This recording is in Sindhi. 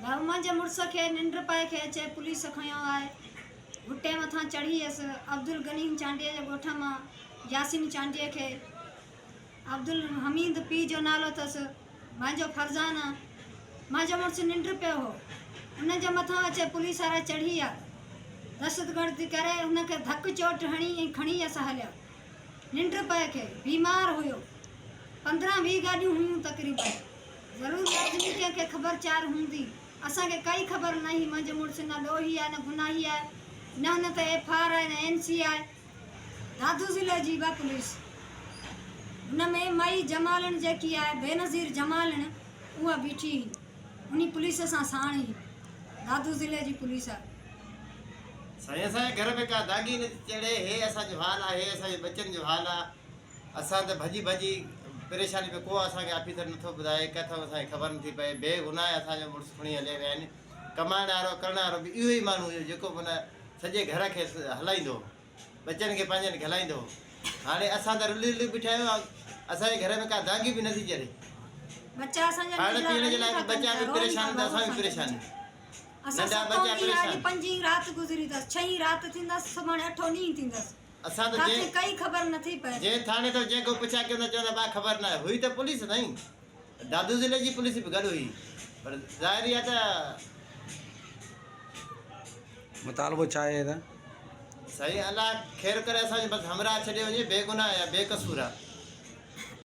ڀائو منهنجي مڙس کي ننڊ پئي کي اچي پوليس کنيو آهي گهٽي مٿان چڙهي ويس عبدالغني چانڊيي جي ڳوٺ مان ياسين چانڊيي کي عبدالحميد پيء جو نالو اٿس مانجو فرزانه مانجو مڙس ننڊ پيو هو ان جي مٿان اچي پوليس وارا چڙهي ويا دهشتگردي ڪري ان کي ڌڪ چوٽ هڻي ۽ کڻي ويس هليا ننڊ پئي کي بيمار هيو 15 20 گاڏيون هيون تقريبن ضرور لازمي ڪنهن کي خبر چار هوندي. اسان کي ڪائي خبر نه هئي. منهنجو مڙس نه ڏوهي آهي نه گناهي آهي. نه هن تي ايف آر آهي نه اين سي آهي. دادو ضلعي جي به پوليس هن ۾ مائي جمالڻ جيڪي آهي بينظير جمالڻ اها بيٺي هئي. انهي پوليس سان ساڻ هئي. دادو ضلعي جي پوليس آهي. سائين اسان جي گهر ۾ ڪا داغي نه ٿي چڙهي هي اسان جو حال آهي هي اسان جي ٻچن جو حال آ. اسان ته ڀڄي ڀڄي پريشاني ۾ ڪو اسان کي آفيسر نٿو ٻڌائي ڪٿان اسان کي خبر نٿي پئي بي گناهه اسان جو مڙس کڻي هليا ويا آهن ڪمائڻ وارو ڪرڻ وارو به اهو ئي ماڻهو هيو جيڪو معنيٰ سڄي گهر کي هلائيندو هو ٻچن کي پنهنجن کي هلائيندو هو هاڻي اسان ته رلي رلي بيٺا آهيون اسان جي گهر ۾ ڪا دانگي به نٿي چڙهي ٻچا اسان جا کائڻ ننڍڙا پيئڻ جي رڙيون لاء ٿا به ڪن ٻچا پيا به روئن پريشان ٿا ته ڀائو اسان به اسان جا پريشان ٻچا اسان ننڍا ستون ٻچا ڏينهن آ اڄ پريشان پنجين رات گذري اٿس ڇهين رات ٿيندس سڀاڻي اٺون ڏينهن ٿيندس اسان ته ڪاٿي جنهن ڪائي خبر نٿي پئي. جنهن ٿاڻي تان جنهن کان پڇا ڪيون ته چوندا ڀاء خبر ناهي. هئي ته پوليس سائين. دادو ضلعي جي پوليس به گڏ هئي پر ظاهر اها ته. مطالبو ڇا آهي ته. سائين الله خير ڪري اسان جو بس همراهه ڇڏي وڃي بي گناهه يا بي قصور آ.